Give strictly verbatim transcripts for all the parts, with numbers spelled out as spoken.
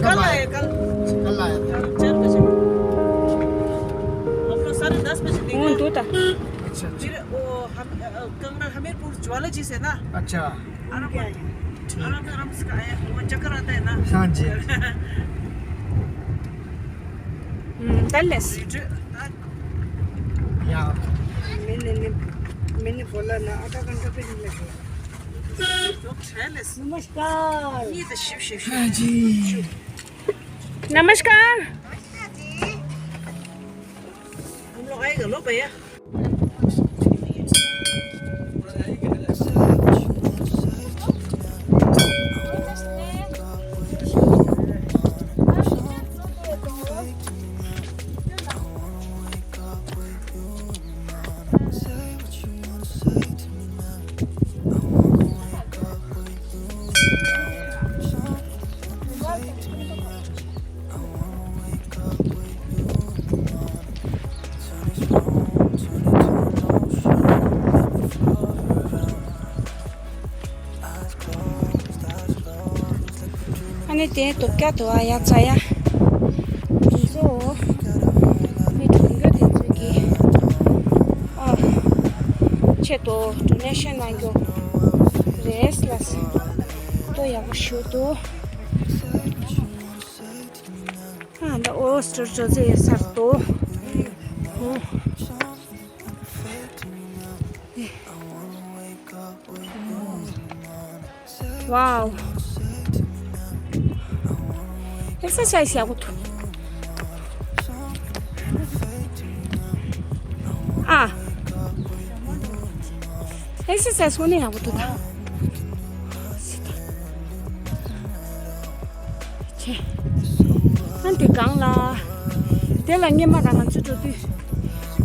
कल आए, कल। कल आए। कल चार बजे। हम लोग साढ़े दस बजे निकले। हम्म, दूर था। अच्छा, अच्छा। फिर वो हम, अ, कंगना हमीरपुर ज्वालाजी से ना। अच्छा। आराम, आराम, आराम से आए, वो चक्कर आता है ना। हाँ जी। हम्म, तल्लेस। या। मैंने, मैंने बोला ना, आधा घंटा भी नहीं लगेगा। नमस्कार। हाँ जी। नमस्कार। हम लोग आएगा लो भैया। ཨ་ནི་དེ་དུ་སྐྱ་དུ་ཨ་ཡ་ཚ་ཡ། དེ་ཚོ་མི་གྲོང་ཁྱེར་དེ་ཚོས་ཀྱི་ཨ་ཆེད་དུ་ཌོ་ནེ་ཤན་གནང་རྒྱུ་རེད་ལ། ཏོ་ཡག་པོ་ཞུ་འདུག་ཨ་ད་ཨོ་སི་ཊར་ཅོ་ཙེ་ཡ་སར་ཏོ། ཨོ། ཝའོ། ཨེག་སར་སའི་ཛི་ཡག་པོ་འདུག་ཨ། ཨེག་སར་སའི་ཛི་ཧོ་ནི་ཡག་པོ་འདུག་ད། ཆེ། ཨ་འདི་གང་ལ། དེ་ལ་སྔས་མ་རང་ང་ཚོ་འགྲོ་དུས། སྒོ་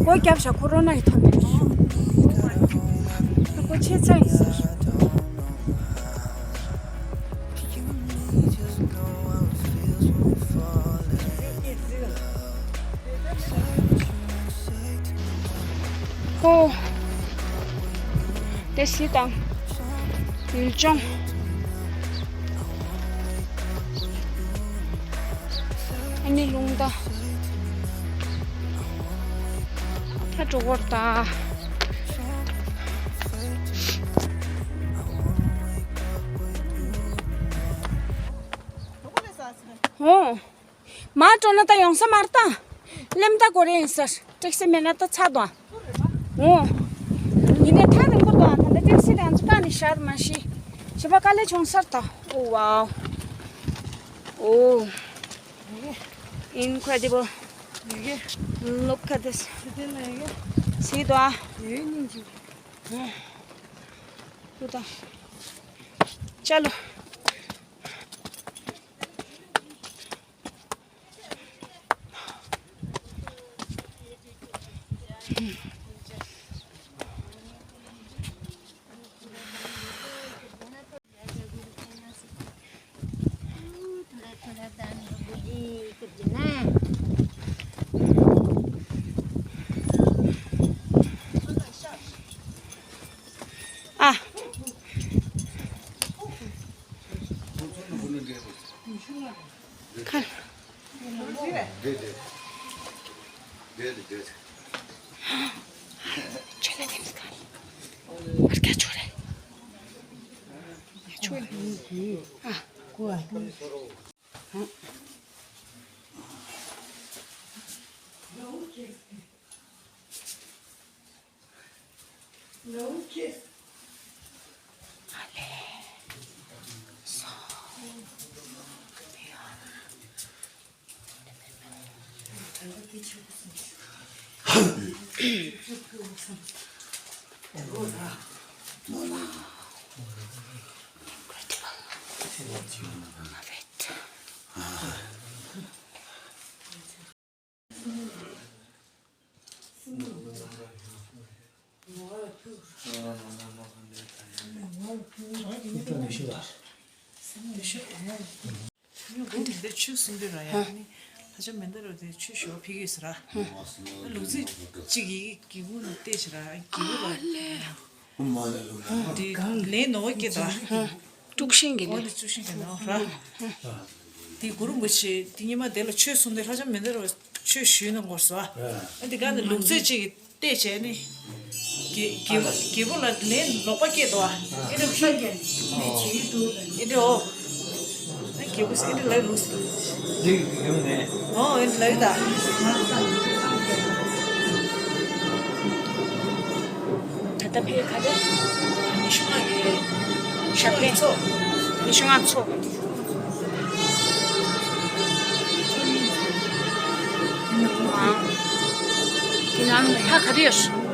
བརྒྱབ་བཞག་ཁོ་རོ་ན་ཡི་ཐོག་ནས། སྒོ་ཕྱེ་ཚར་ཡིན་ཟེར། ཧོ། དེ་སི་དང་། ཡུལ་ལྗོངས། ཨ་ནི་རླུང་རྟ། ད་གྲོགས་པོར་ད། ཧོ། མ་འགྲོ་ན་ད་ཡོང་ས་མ་རེད་ད། སླེབས་ད་གོ་རེ་ཡིན་ཟེར། ཊེག་སི་མེད་ན་ད་ཚར་དང་། འོ། ཡིན་ནའི་ཐག་རིང་པོ་དང་ད་ལྟ་ཊེག་སི་དེ་ང་ཚོ་བཀག་ནས་བཞག་མ་ཤེས། བྱེད་པ་དཀའ་ལས་བྱུང་ས་རེད་ད། ཨོ་ཝའོ། ཨོ། Incredible. Look at this. See the. चलो। थोड़ा थोड़ा दान बाबूजी कुछ ना। आ। खा। दे दे। दे दे, दे दे। चले दे इसका। और क्या छोड़े? छोड़। हाँ। འདི་ཆུ་སྲིན་པོའི་ར་ཡ་ནི་ལྷ་ཆ་མེ་མདའ་ར་དེ་ཆུ་ཞོ་ཕི་གེ་སི་ར། ལུག་རྫི་གཅིག་གིས་གི་གུ་ནི་བལྟས་ཤི་ར་གི་གུ་ར། འདི་ལས་ནོ་གི་ད། དཀྲུག་ཤིང་གི་ལས། འདི་དཀྲུག་ཤིང་གི་ནོ་ར། དེ་གུ་རུ་རིན་པོ་ཆེ་དེ་སྔོན་མ་དེ་ལ་ཆོས་གསུངས་ཏེ་ལྷ་ལྕམ་མན་དྷ་ར་བ་ཆོས་ཞུས་གནང་དགོས་སོ། ཨ་དེ་ག་ནས་ལུག་རྫི་གཅིག་གིས་བལྟས་བྱས་ནས། རྒྱལ་རྒྱལ་པོ་རྒྱལ་པོ་ལ་ལན་ལོག་པ་སྐྱེས་འདུག་ཨ། ཨེ་འདྲ་ཤ་རྒྱན་ནི་བྱེད་ཀྱི་འདུག་ལ། ཨེ་འདྲ་འོ། ཨ་རྒྱལ་པོ་ཨེ་འདྲ་ལབ་ལུགས་སུ། འདི་ཡོང་ནས། ཨོ་ཨེ་འདྲ་ལབ་ད། ད་ལྟ་ཕེ་ག་རེ། ཉི་ཤུ་ལྔ་གི་ཞབས་བརྟན་ཚོ། ཉི་ཤུ་ལྔ་ཚོ། དེ་ནང་ལ་ཕ་ག་རེ་ཡོད། ལགས་སོ།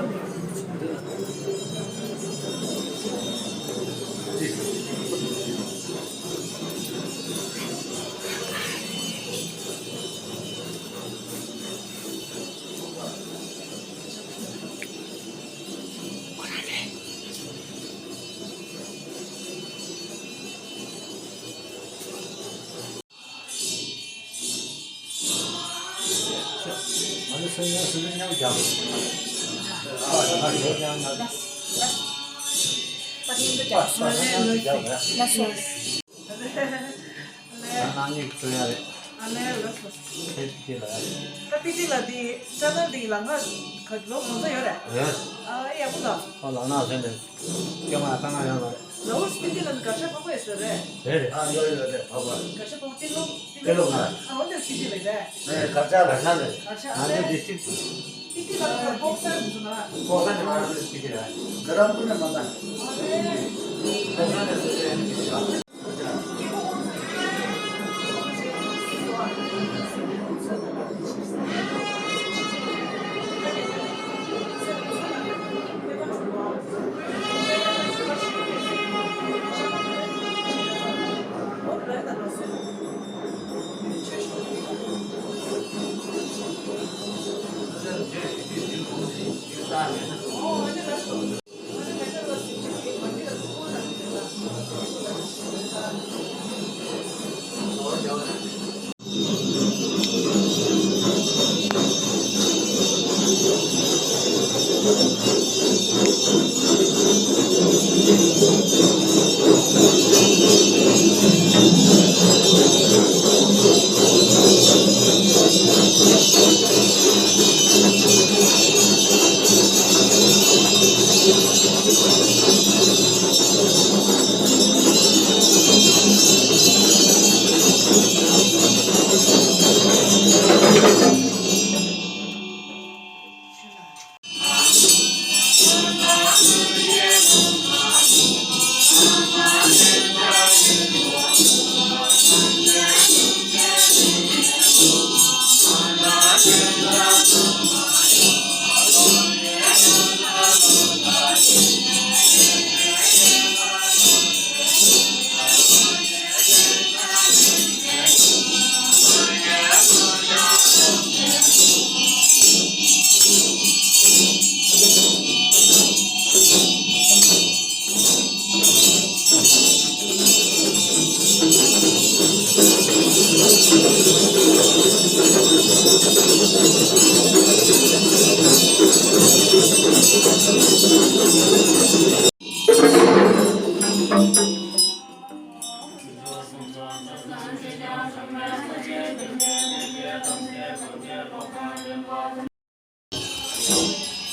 ཨ་ལས། ལགས་སོ། ད་པི་ཏི་ལ་དེ་ཅ་ནལ་དེ་ལ་ང་ག་ལོ་གང་ཚོད་ཡོད་རེད། ཡོད། ཨ་ཡག་པོ་འདུག་ཁོ་ལག་ན་ཟེར་ནས་སྐྱོ་མ་བཏང་ན་ཡོད་མ་རེད། ལའོ་སི་པི་ཏི་ལ་ནི་གར་ཞ་ཕག་པ་ཡོད་ས་རེད། རེད་རེད། ཨ་ཡོད་ཡོད་རེད་ཕག་པ། གར་ཞ་ཕག་པ་ཏི་ལོ། ཏི་ལོ་ང་། ཨ་འོ་དེ་སི་ཏི་ལ་རེད། རེད་གར་ཞ་ལ་ཤ་རེད། གར་ཞ་ང་ཚོའི་ཌི་སི་ཊིག་སི་ཏི་ལ་ནི་ལྐོག་ཟ་མི་འདུག་ན། ལྐོག་ཟ་ནི་ང་ཚོའི་སི་ཏི་རེད། ག་རམ་པུར་ནས་མ་ད། ལྐོག་ཟ་ནི་སི་ཏི་རེད།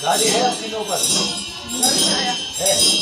गाड़ी है आप तीनों पर? है।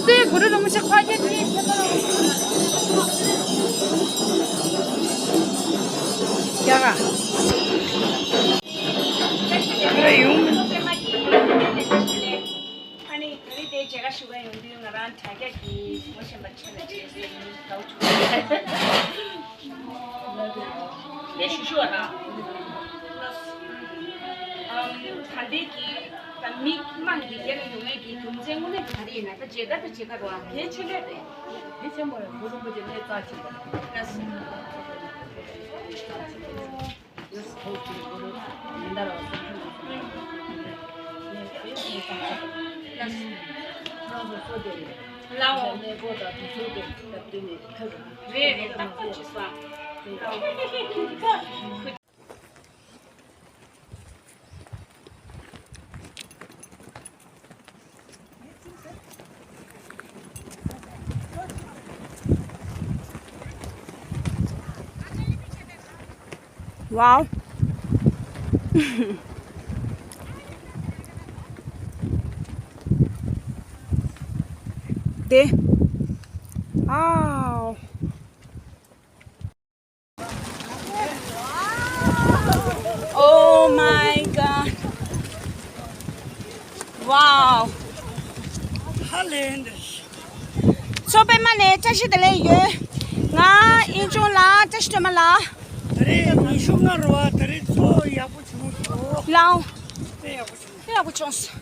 དེ་གུ་རུ་རིན་པོ་ཆེ་ཁ་ཤས་ཀྱིས་ཁྱེད་ཚོ་ལ་རྒྱ་གར་ཡོང་། ཨ་ནི་ད་རེས་དེ་མཇལ་ཁ་ཞུ་ག་ཡོང་དུས་ང་རང་དྲ་རྒྱ་གི་ངོ་ཤེས་པ་ཆེ་ལ་བྱས་ཏེ་དགའ་བོ་བྱུང་། ལས་ཞུ་ཞུ་བ་དང་། ཨམ་ད་ལྟའི་གི་ད་མི་དམངས་ཀྱི་རྒྱ་ལ་ཡོང་ཡས་ཀྱི་རྒྱུ་མཚན་དངོས་གནས་ཀྱི་ག་རེ་ཡིན་ན། ད་མཇལ་ཁ་ད་མཇལ་ཁ་རེད་བ། གལ་ཆེ་ལོས་རེད། གལ་ཆེན་པོ་རེད། གུ་རུ་རིན་པོ་ཆེ་གནས་རྩ་ཆེན་པོ་རེད། ལགས་སོ། ལའོ། རེད་རེད། རྟག་ཏུ་བྱེད་སོང་། ལའོ། Wow. དེ། Wow. Oh my God. Wow. མཚོ་པདྨ་ནས་བཀྲ་ཤིས་བདེ་ལེགས་ཡོད། ང་ཨིན་ཆུང་ལགས། བཀྲ་ཤིས་སྒྲོལ་མ་ལགས། ད་རེས་ཉི་ཤུ་ལྔ་རེད་བ། ད་རེས་མཚོ་ཡག་པོ་བྱུང་སོང་། ལའོ། དཔེ་ཡག་པོ་བྱུང་། དཔེ་ཡག་པོ་བྱུང་སོང་།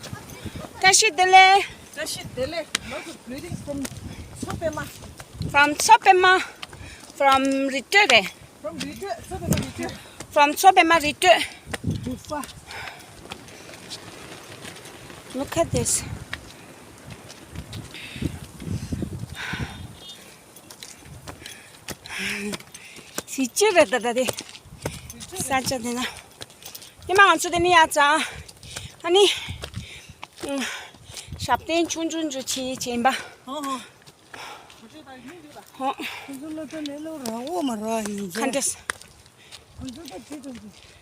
བཀྲ་ཤིས་བདེ་ལེགས། བཀྲ་ཤིས་བདེ་ལེགས། Lots of greetings from མཚོ་པདྨ། From མཚོ་པདྨ། From རི་སྟོད་རེད། From རི་སྟོད། མཚོ་པདྨ་རི་སྟོད། From མཚོ་པདྨ་རི་སྟོད། Look at this. གཟི་བརྗིད་རེད་ད་ད་དེ། ས་ཆ་དེ་ན། ཉི་མ་ང་ཚོ་དེ་ནས་ཡར་འཛེགས། ཨ་ནི། ཞབས་བརྟན་ཆུང་ཆུང་ཆུང་བྱེད་བྱེད་ཡིན་པ། ཧོ་ཧོ། ཧོ། ཁོང་ཚོ་སློབ་གྲྭ་ལས་སློབ་ར་འོ་མ་ར་ཡིན་ཟེར། ག་འདྲས། ཁོང་ཚོ་ད་ཁྲིད་དང་ཁྲིད།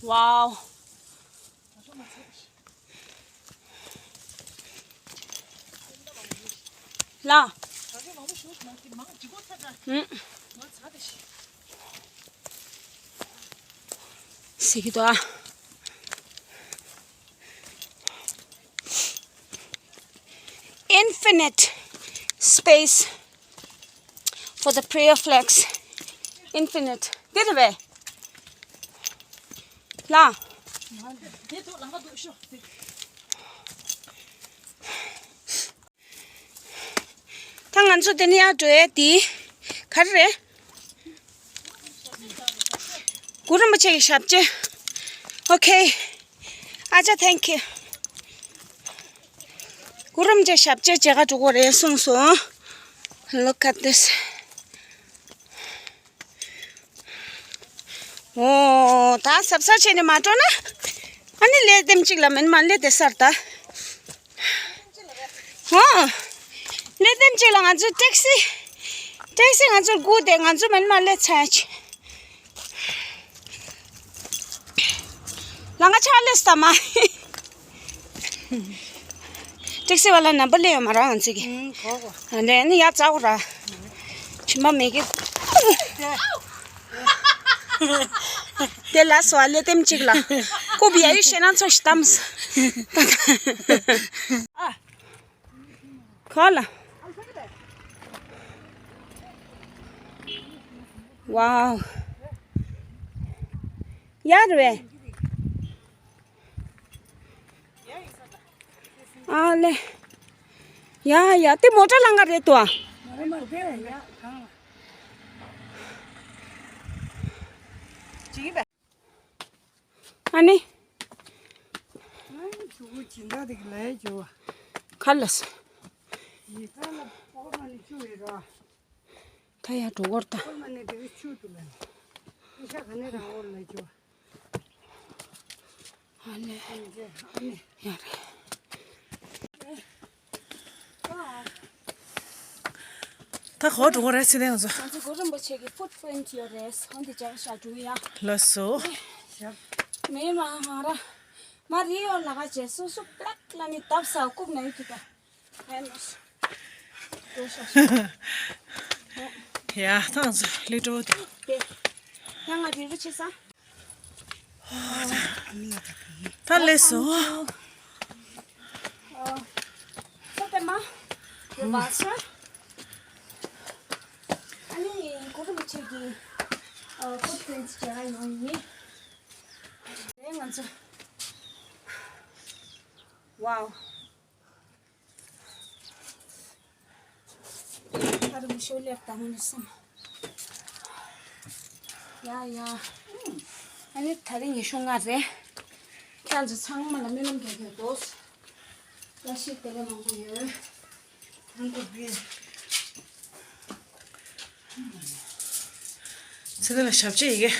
Wow. ལ། ཟེར་གྱི་འདུག་ཨ། Infinite space for the prayer flags. Infinite. འདི་རེད་པས། ལ། ད་ང་ཚོ་དེ་ནས་ཡར་འགྲོ་ཡས་དེ་ག་རེ་རེད། གུ་རུ་རིན་པོ་ཆེ་གི་ཞབས་རྗེས། Okay. ཨ་ཅག thank you. གུ་རུ་རིན་པོ་ཆེ་ཞབས་རྗེས་མཇལ་ཁ་འགྲོ་དགོས་རེད་གསུངས་སོང་། Look at this. ཨོ། ད་གཟབ་གཟབ་བྱས་ནས་མ་འགྲོ་ན། ཨ་ནི་ཀླད་དེམ་གཅིག་ལ་མིན་མ་ཀླད་དེ་སར་ད། ཨོ། ཀླད་དེམ་གཅིག་ལ་ང་ཚོ་ཊེག་སི། ཊེག་སི་ང་ཚོར་སྒུག་བསྡད། ང་ཚོ་མིན་མ་ཀླད་ཚར་ཡ་ཆེ། ལང་ཀ་ཆག་ལེ་སྟ་མ། ཊེག་སི་ཝ་ལ་ནམ་བར་སླེབས་ཡོད་མ་རེད་ང་ཚོ་གི། ཨང་གོ་གོ། ཨ་ནི་ཡར་འཛེགས་ར། ཕྱི་མ་མེད་ཀི། དེ་ལ་སོ་ཨ་ཀླད་དེམ་གཅིག་ལ། ཀུ་བི་ཡ་ཡུ་ཤེ་ན་ཚོ་ཤི་ཏམ། ཨ། ག་ལ། ཝའོ། ཡར་བས། ཨ་ལེ། ཡ་ཡ་དེ་མོ་ཊ་ལང་ཀ་རེད་དོ། ཨ་ནི། ག་ལ་སོ། ད་ཡར་འགྲོ་གོ་ད། ཨ་ལེ། ཡ་རེད། ད་གོ་འགྲོ་གོ་རེད་ཟེར་ནས་ང་ཚོ། ང་ཚོ་གུ་རུ་རིན་པོ་ཆེ་གི་ཕུཊ་པི་རིནཊ་ཡོད་རེད། འོན་ཏེ་ཇག་ཤ་འགྲོ་ཡ། ལགས་སོ། མེ་མ་ང་ར་མ་རི་ཡོད་ལ་ག་ཅེ་སུ་སུ་པླག་ལ་ནི་ཏབ་ས་ཀུག་ན་ཡི་ཐི་ཀ། ཡ་ཐང་ཚོ་ལི་ཏྲོ་དེ། ཡ་ང་རི་རུ་ཆེ་ས། ད་ལས་སོ། ཚོ་པེ་མ། ཡོ་བ་སོ། ཨ་ནི་གོ་རུ་མི་ཆེ་གི། ཨ་ཕུཊ་པི་རིནཊ་ཅེ་ག་ཡོང་ཡིན། ཨེ་ང་ཚོ། ཝའོ། ཨ་རུ་མི་ཤོ་ལེབ་དང་ནི་སམ། ཡ་ཡ། ཨ་ནི་ད་རིང་ཉི་ཤུ་ལྔ་རེད། ཁྱེད་ཚོ་ཚང་མ་ལ་སྨོན་ལམ་རྒྱག་གི་འདུག་བཀྲ་ཤིས་བདེ་ལེགས་མང་པོ་ཡོད། ཚེ་འདི་ལ་ཞབས་ཕྱི་ཡི་གེ།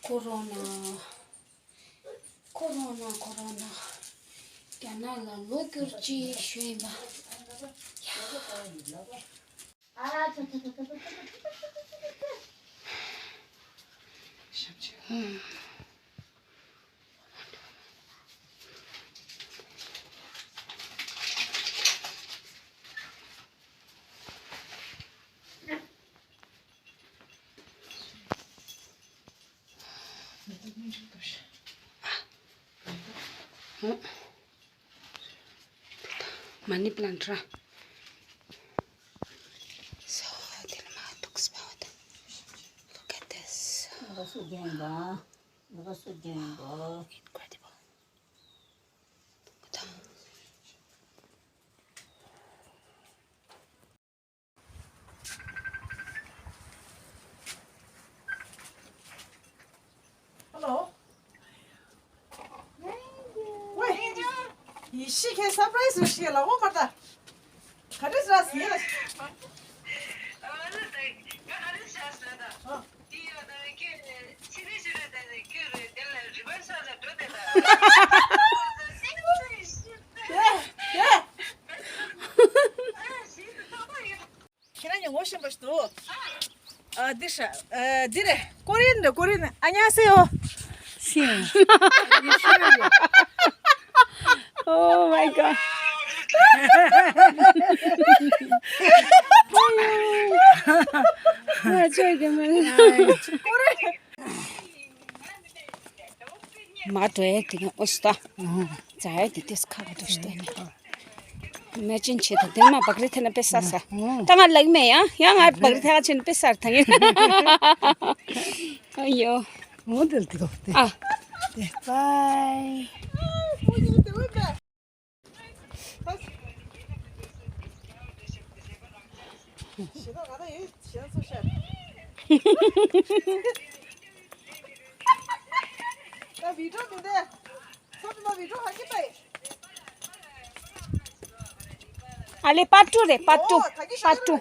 ཁོ་རོ་ན། ཁོ་རོ་ན་ཁོ་རོ་ན། རྒྱ་ནག་ལ་ལོ་བསྐྱུར་ཅིག་ཞུས་ཡིན་པ། ཡ། མ་ནི་པི་ལན་ཊི་ར། So, དེ་ལ་མ་ཐུག་སྤ་བ་དང་། Look at this. ང་སུ་རྒྱན་པ། ང་སུ་རྒྱན་པ། Incredible. Hello. ཝེ། ཡེ་ཤེས་ཁྱེད་སར་པ་རའི་ཛི་རེད་ཤག་ལ་འོ་མར་ད། ག་རེ་ཟེར་ཟེར་ལ། ཁྱེད་རང་གཉིས་ངོ་ཤེས་པ་ཞིག་འདུག་ཨ་འདི་ཧྲ། ཨ་འདི་རེད། ཀོ་རི་ཡན་རེད། ཀོ་རི་ཡན། ཨ་ཉ་སེ་ཡོ། ཤེས། Oh my god. ང་ཚོས་ཀྱི་མིན། མ་འགྲོ་ཡ་དེ་ནི་ཨོ་སི་ཏ། ཛ་ཡ་དེ་ཏེས་ཁ་ག་འགྲོ་ཤི་ཏོ་ནི། མེ་ཅིན་ཆེ་ད་དེ་མ་བག་རི་ཐེ་ན་པེ་ས་ས། ད་ང་ལག་མེ་ཡ། ཡ་ང་བག་རི་ཐེ་ང་ཆེན་པེ་ས་ཐང་ཡིན། ཨ་ཡོ། ཨོ་དེ་ལ་དེ་གོ་དེ། ཨ། དེ་བའི། ཨ་ལེ་པར་ཊུ་རེད། པར་ཊུ། པར་ཊུ།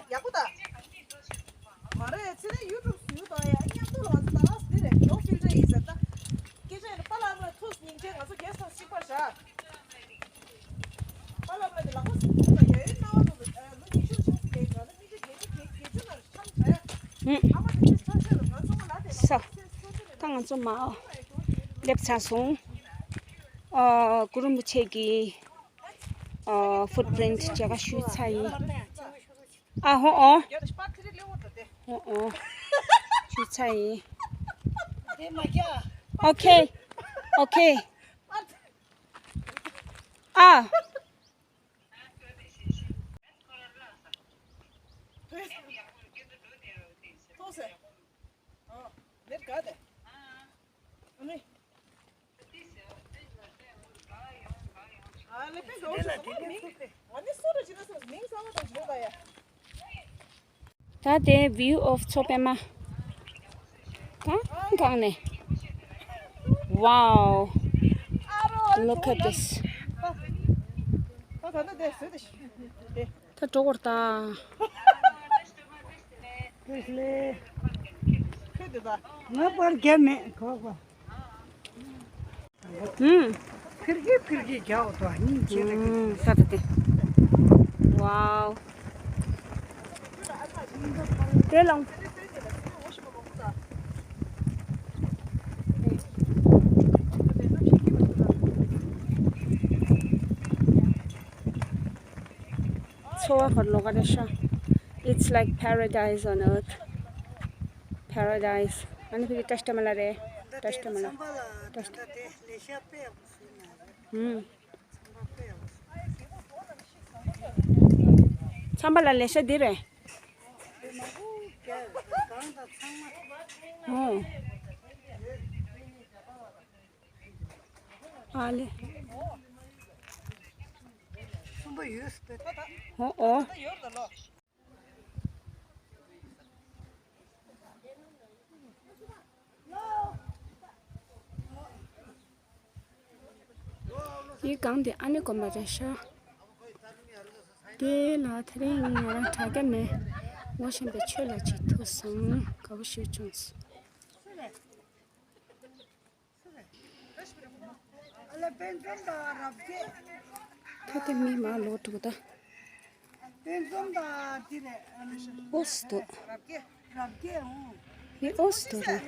མ་རེད། ཚེ་རིང་ཡུ་ཊུབ་བཟོས་དང་ཡ་མཉམ་དུ་ལ་ང་ཚོ་ད་རང་འདི་རེད། ནོ་ཕིལ་ཊར་ཡིན་ཟེར་ད། སྐད་ཆ་ཡིན་ན་པཱ་ལགས་ལ་ཐུགས་སྙིང་རྗེ། ང་ཚོ་གེ་སི་ཊི་ཧའུ་སི་གཅིག་པར་བཞག་པཱ་ལགས་ལ་དེ་ལག་པ་སུ་ཐུག་ལ་ཡ་ཡོད་སྣང་བ་འདུག་ལོ་ཉི་ཤུ་ཆུང་སི་ལས་ང་ཚོ་མི་ཚེ་རྒས་མི་རྒས་རྒས་ཆུ་ན་ཆང་བྱ་ཡ། ཨ་མ་དེ་ཚོ་ཆང་ཤ་ལ་ང་ཚོ་ང་ལ་དེ་ལག་པ་སུ་སུ་ཆུ་ན། ད་ང་ཚོ་མ་སླེབས་ཚར་སོང་། ཨ་གུ་རུ་རིན་པོ་ཆེ་གི་ཨ་ཕུཊ་པི་རིནཊ་མཇལ་ཁ་ཞུས་ཚར་ཡིན། ཨ་ཧོ་ཨོ། ཧོ་ཨོ། ཞུས་ཚར་ཡིན། ཨོ་ཁེ། ཨོ་ཁེ། ཨ། ད་དེ་view of མཚོ་པདྨ། གང་གང་ནས། Wow, look at this. ད་འགྲོ་བར་ད། ང་པར་རྒྱབ་མེད་གོ་གོ། ཧུམ། ཕིར་གི་ཕིར་གི་རྒྱག་འོ་དོ་སྙིང་རྗེ་ལ་གི། ཧུམ། ས་ད་དེ། Wow. དེ་ལང་། འཚོ་བ་ཧོར་ལོ་ག་རེ་ཤ། It's like paradise on earth. Paradise. ཨ་ནི་ཕི་ཀི་ཏྲ་ཤ་ཏྲ་མ་ལ་རེད། ཏྲ་ཤ་ཏྲ་མ་ལ། ཏྲ་ཤ་ཏྲ། ཧུམ། ཚང་པ་ལ་ལེ་ཤ་འདི་རེད། ཧུམ། ཨ་ལེ། ཨོ་ཨོ། འདི་སྒང་དེ་ཨ་ནི་དགོན་པ་རེད་ཤག་དེ་ལ་དེ་རིང་ང་རང་དྲ་རྒྱ་མེད། ངོ་ཤེས་པའི་ཆོས་ལ་ཅིག་ཐུག་སོང་། དགའ་པོ་ཞེ་བྱུང་སོང་། ད་དེ་མི་མང་ལོག་འདུག་ད། ཨོ་སི་ཏོ། མི་ཨོ་སི་ཏོ་རེད།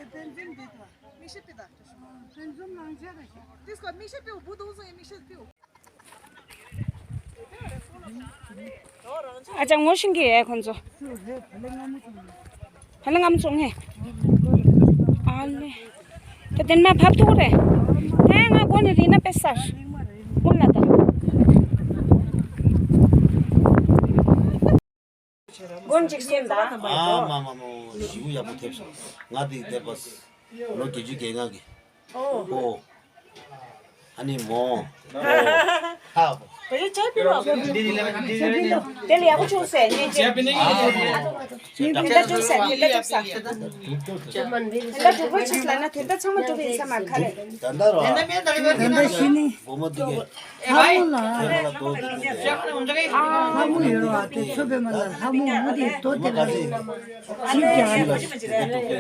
ཨ་ཅག་ངོ་ཤེས་ཀྱི་ཡོད་ཁོང་ཚོ། ཕ་ལ་ངམ་བཙོང་ངེ། ཨ་ལེ། ད་དེ་མ་ཕབ་ཐུག་རེད། ཧེ་ང་སྒོ་ནས་རིལ་ན་པེ་སར། ཀུན་ལ་ད། སྒོ་འཇིགས་སོང་ད། ཨ་མ་མ་མོ་ཞི་བུ་ཡག་པོ་ཐེབས་སོང་། ང་དེ་བསྡད་པ། ལོ་བརྒྱད་ཅུ་གྱ་ལྔ་གི། ཨོ། ཨ་ནི་མོ། ཧ། བོད་ཡིག་ཅག་པི་རོ། དེ་ལ་ཡག་པོ་བྱུང་ཟེར་ཉན་ཅེས། ཉིན་དེ་འདྲ་བྱུང་ཟེར་དེ་འདྲ་བྱུང་ཟེར། དེ་འདྲ་གྲུབ་པོ་ཆགས་ལ་ན་དེ་འདྲ་ཚང་མ་གྲུབ་པའི་ས་མ་ཁ་རེད། ད་ལྟ་རོ། ད་ལྟ་ཤི་ནི། བུ་མོ་དེ་གས། ལྷ་མོ་ལ། ཁྱེད་རང་ལ་དོ་དེ་དེ། ལྷ་མོ་ཡོད་རོ། དེ་ཚོ་པའི་མ་ལ་ལྷ་མོ་མོ་དེ་དོ་དེ་མ་རེད། ཅི་ཀྱང་ལ་ཞིག་དེ་དེ་དོ་དེ་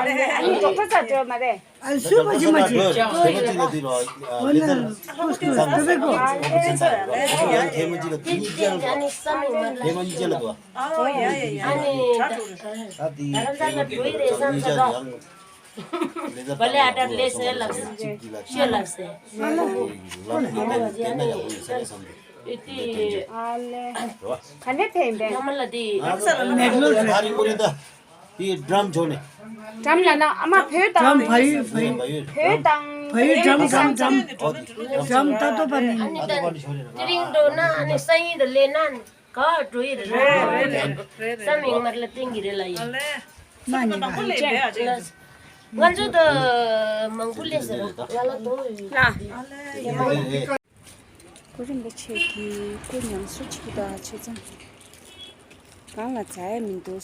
ན། ཨ་ནི་ཌོག་ཊར་ཚ་འགྲོ་མ་རེད། ཨ་སུས་པ་ཅི་མ་ཅི། ཨོ་ན་ཀུ་སུ་ཏུ་བེ་གོ། ཨ་ལེ། ག་ནས་ཕེབས་པས། དེ་ཌམ་འཇོག་ནས། ཌམ་ལ་ན་ཨ་མ་བོད་དང་། ཌམ་བལ་ཡུལ་བལ་ཡུལ། བོད་དང་། བལ་ཡུལ་ཌམ་ཌམ་ཌམ། ཨོ་དེ་ཌམ་ཏ་ཏོ་པ་ནི། ཨ་ཏོ་པ་ནི་ཞོར་རེད། དེ་རིང་འགྲོ་ན་ནི་སང་ཉིན་དུ་ལས་ན་ནི་ག་བ་འགྲོ་ཡི་རེད། རེད་རེད་རེད། སམ་ཡང་མར་ལ་ཏིང་གི་རེད་ལ་ཡིན། མ་ནི་མ་ནི། ང་ཚོ་དུ་མང་པོ་ལས་ཟེར་ར་ང་ལ་དོ་ཡོད། གུ་རུ་རིན་པོ་ཆེ་གི་སྐུ་ཉམས་གསོ་བྱེད་ཀྱི་འདུག་ཨ། བྱས་ཙང་སྒང་ལ་འཛེག་ཡ་མི་འདུག་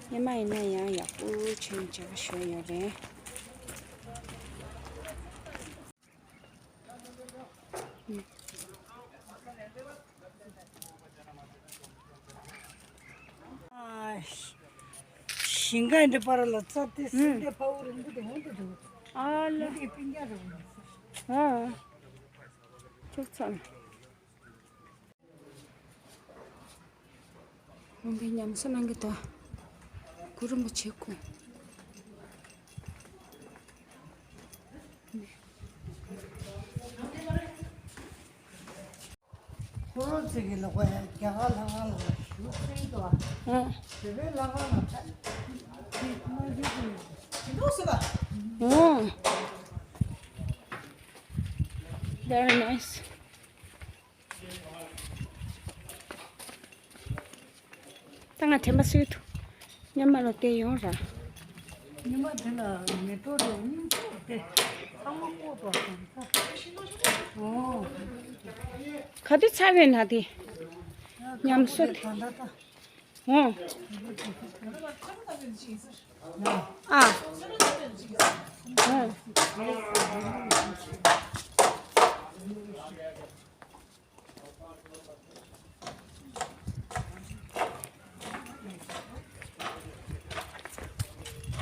སྔོན་མ་ཡིན་ན་ཡང་ཡག་པོ་བྱས་ནས་མཇལ་ཁ་ཞུས་ཡོད་རེད། ཞིང་ཁ་འདི་པར་ལ་རྩ་དེ་སེམས་དེ་ཕ་བོ་རིན་པོ་དེ་འོང་དུ་འདུག་ཨ་ལ། དེ་སྤུན་ཀྱག་རེད་འོང་། ཨ། ཅོག་ཙམ། འོང་པའི་ཉམས་གསོ་གནང་གི་འདུག་གུ་རུ་རིན་པོ་ཆེ་སྐུ། ཁོ་རོ་ཚིག་གི་ལོག་པ་ཡ་རྒྱ་གར་ལྷ་ཁང་ལ་ཞུ་ཚིག་ཏུ་བ། ཨ། བོད་པའི་ལྷ་ཁང་ལ་ཁ་ཅིག་མ་འཇུག་གི། འདུག་སེ་ལ། ཨ། Very nice. ད་ང་དྲན་པ་སུས་ཐུ། ཉི་མ་ལ་བལྟས་ཡོང་ར། ཉི་མ་དེ་ལ་མེ་ཏོག་དང་སྙིང་པོ་དེ་ཚང་མ་བཀོག་ཏོ་སོང་ས། ཨོ། ག་དུས་ཚར་བས་ན་དེ། ཉམས་གསོ་དེ། འོ། ཨ། འོ།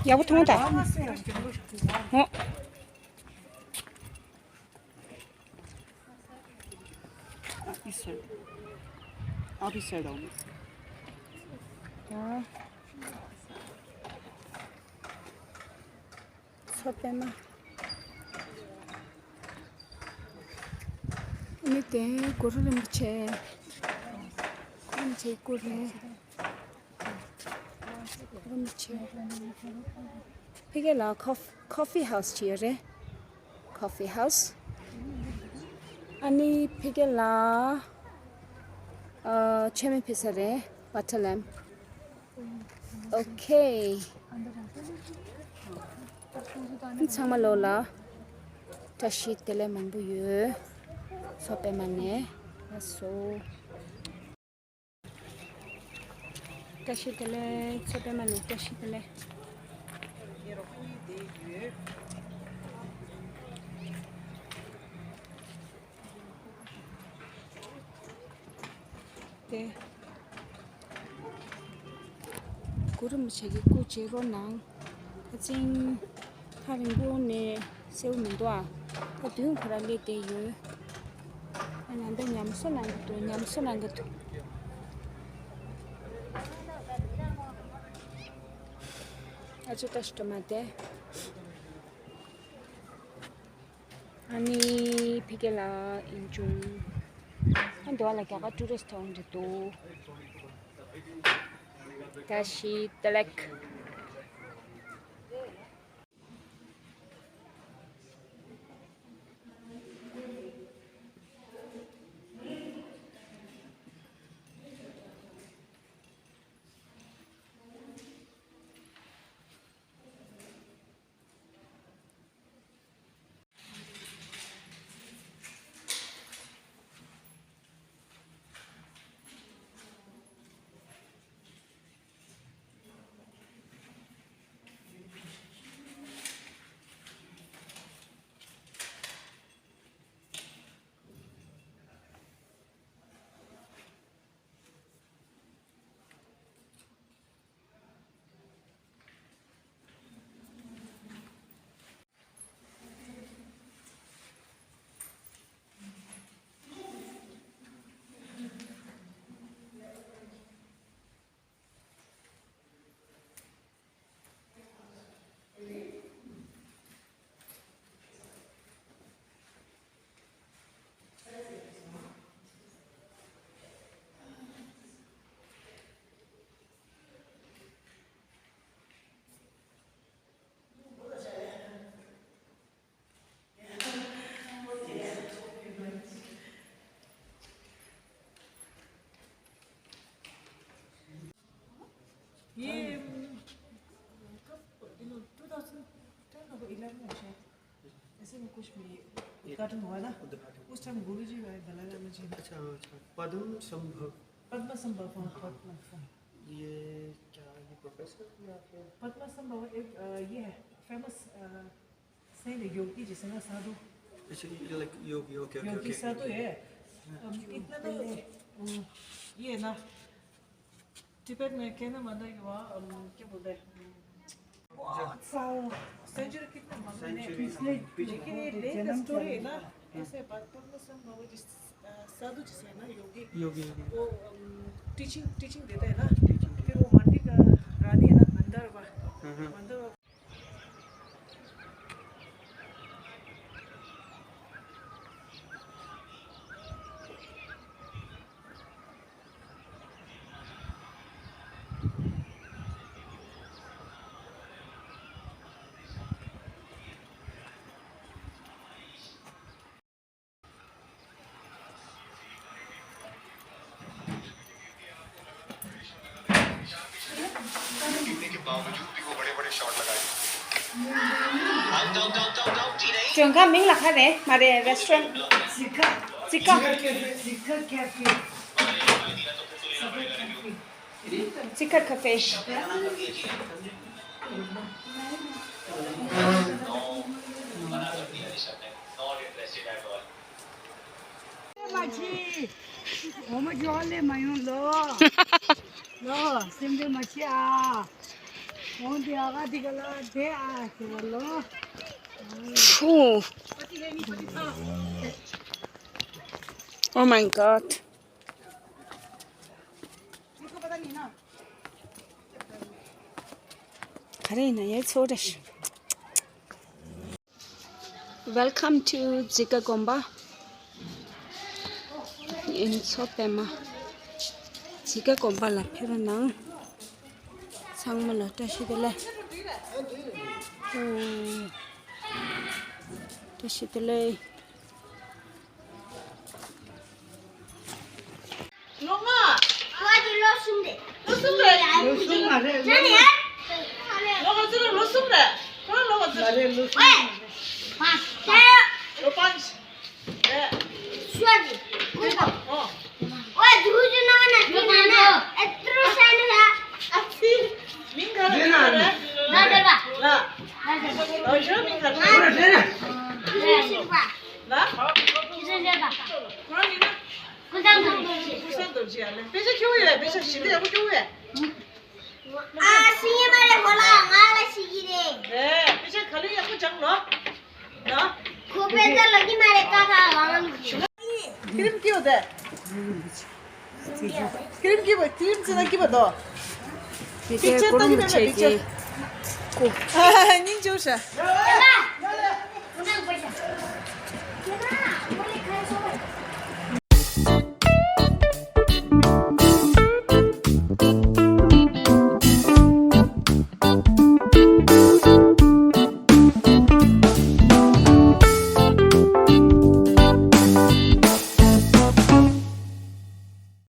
ཡག་པོ་མཐོང་ད། འོ། I'll be served. I'll be served on. ཨ། མཚོ་པདྨ། ཨ་ནི་དེ་གུ་རུ་རིན་པོ་ཆེ། གུ་རུ་རིན་པོ་ཆེའི་སྐུ་རེད། གུ་རུ་རིན་པོ་ཆེ། ཕ་གི་ལ་ཁོ་ཁོ་ཕི་ཧའུ་སི་ཅིག་ཡོད་རེད། ཁོ་ཕི་ཧའུ་སི། ཨ་ནི་ཕ་གི་ལ་ཨ་མཆོད་མེ་ཕུལ་ས་རེད། བ་ཊར་ལེམ། ཨོ་ཁེ། ཚང་མ་ལོ་ལ་བཀྲ་ཤིས་བདེ་ལེགས་མང་པོ་ཡོད། མཚོ་པདྨ་ནས་ལགས་སོ། བཀྲ་ཤིས་བདེ་ལེགས། མཚོ་པདྨ་ནས་བཀྲ་ཤིས་བདེ་ལེགས། དེ། གུ་རུ་རིན་པོ་ཆེ་གི་སྐུ་མཇལ་རོགས་གནང་། ཁ་ཚིང་། ཐག་རིང་པོ་ནས་གསལ་པོ་མི་འདུག་ཨ། ད་མདུན་ཁོ་རང་སླེབས་བསྡད་ཡོད། ཨ་ནི་ད་ཉམས་གསོ་གནང་གི་འདུག་ཉམས་གསོ་གནང་གི་འདུག་ཨ་ཅོ་ཏ་ཤི་ཏོ་མ་དེ། ཨ་ནི་ཕ་གི་ལ་ཨིན་ཅུང་། ཨ་འདི་བ་ལ་རྒྱ་གར་ཊུ་རི་སི་ཊི་འོང་གི་འདུག་བཀྲ་ཤིས་བདེ་ལེགས། ये, उम, कब, you know, twenty ten का वो इलेवन में शायद, ऐसे में कुछ भी ये उद्घाटन हुआ ना, उद्घाटन। उस टाइम गुरुजी आए, दलाई लामा जी। अच्छा, अच्छा, पद्म संभव। पद्म संभव, हाँ, हाँ। पद्म संभव। ये क्या, ये प्रोफेसर या फिर? पद्म संभव एक, अ, ये है, फेमस, अ, सही में योगी जिसे ना साधु। अच्छा, ये लाइक योगी, ओके, ओके, योगी ओके, साधु ओके। है। अम, इतना तो, अम, ये है ना, तिब्बत में कहना मानता है कि वहाँ, अम, क्या बोलते हैं, अम, बहुत साल, सेंचुरी कितना मानते हैं? सेंचुरी, पिछले लेकिन ये लेटेस्ट स्टोरी है ना, ऐसे बात पर में सब बाबा जी, अ, साधु जिसे है ना, योगी, योगी, योगी। वो, अम, टीचिंग, टीचिंग देता है ना, टीचिंग। फिर वो मंडी का रानी है ना, मंदार वा, हाँ, हाँ। मंदार वा। མགྲོན་ཁང་མིང་ལ་ག་རེ་མ་རེད། རེ་སི་ཊོ་རན་ཊི། ཙི་ཀ་ཙི་ཀར་ཁ་ཧྥེ། མ་ཕྱི། འོ་མ་ཇོ་ལེ་མ་ཡོང་ལོ། ལོ། སེམས་པའི་མ་ཕྱི་ཨ། འོང་དེ་ཨ་ག་དེ་ག་ལ་དེ་ཨ་ཁྱེད་ལ་ལོ། ཕུ། Oh my god. ག་རེ་ཡིན་ན་ཡའི་ཚོ་རེ་ཞིག Welcome to ཛི་ཀ་དགོན་པ། ཡིན་ཚོ་པད་མ། ཛི་ཀ་དགོན་པ་ལ་ཕེབས་རོགས་གནང་། ཚང་མ་ལ་བཀྲ་ཤིས་བདེ་ལེགས། ཨོ། བཀྲ་ཤིས་བདེ་ལེགས། ལོ་ལྔ། ཁོ་ཨ་ཅེ་ལོ་གསུམ་རེད། ལོ་གསུམ་རེད། ལོ་གསུམ་མ་རེད། ལོ་ལྔ་ཙི་ལོ་གསུམ་རེད། ཁོ་ལོ་ལྔ་ཙི་མ་རེད། ལོ་གསུམ། ལོ་པན་ཅི། རེད། ཨོ། ཨོ་ཇུ་ཇུ་ན་ན་ཇུ་ན་ན། ཨེ་ཏྲུ་ས་ན་ཡ། ཨ་ཙི། མིང་ག་རེ་རེད། ལ་ལ་ལ། ལ་ལ་ལ། ལ་ལ་ལ། ལ། ཁྱི་སེང་ཞེས་པ། ལ། ཁྱི་སེང་ཞེས་པ། ཁོ་རང་མིང་ན། ཀུན་བཟང་རྡོ་རྗེ། ཀུན་བཟང་རྡོ་རྗེ་ཡ་ལེ། དཔེ་ཆ་ཁྱོད་ཡོད། དཔེ་ཆ་ཞིག་ལས་ཡག་པོ་ཁྱོད་ཡོད། ཨ་ཤེས་ཀྱི་མ་རེད། ཁོ་ལ་ང་ལ་ཤེས་ཀྱི་རེད། རེད། དཔེ་ཆ་ག་ལེར་ཡག་པོ་སྦྱང་ལོ། ན། ཁོ་དཔེ་ཆ་ལོ་གི་མ་རེད། ཀ་ཁ་ལང་ལུག་ཤི། ཁྱི་རིམ་སྐྱིད་པ་དེ། ཁྱི་རིམ་སྐྱིད་པ། ཁྱི་རིམ་སྐྱིད་པ་དོ། དེ་པིག་ཅར་ལྟ་གི་མེད་པ། པིག་ཅར། སྙིང་རྗེ་པོ་ཤ།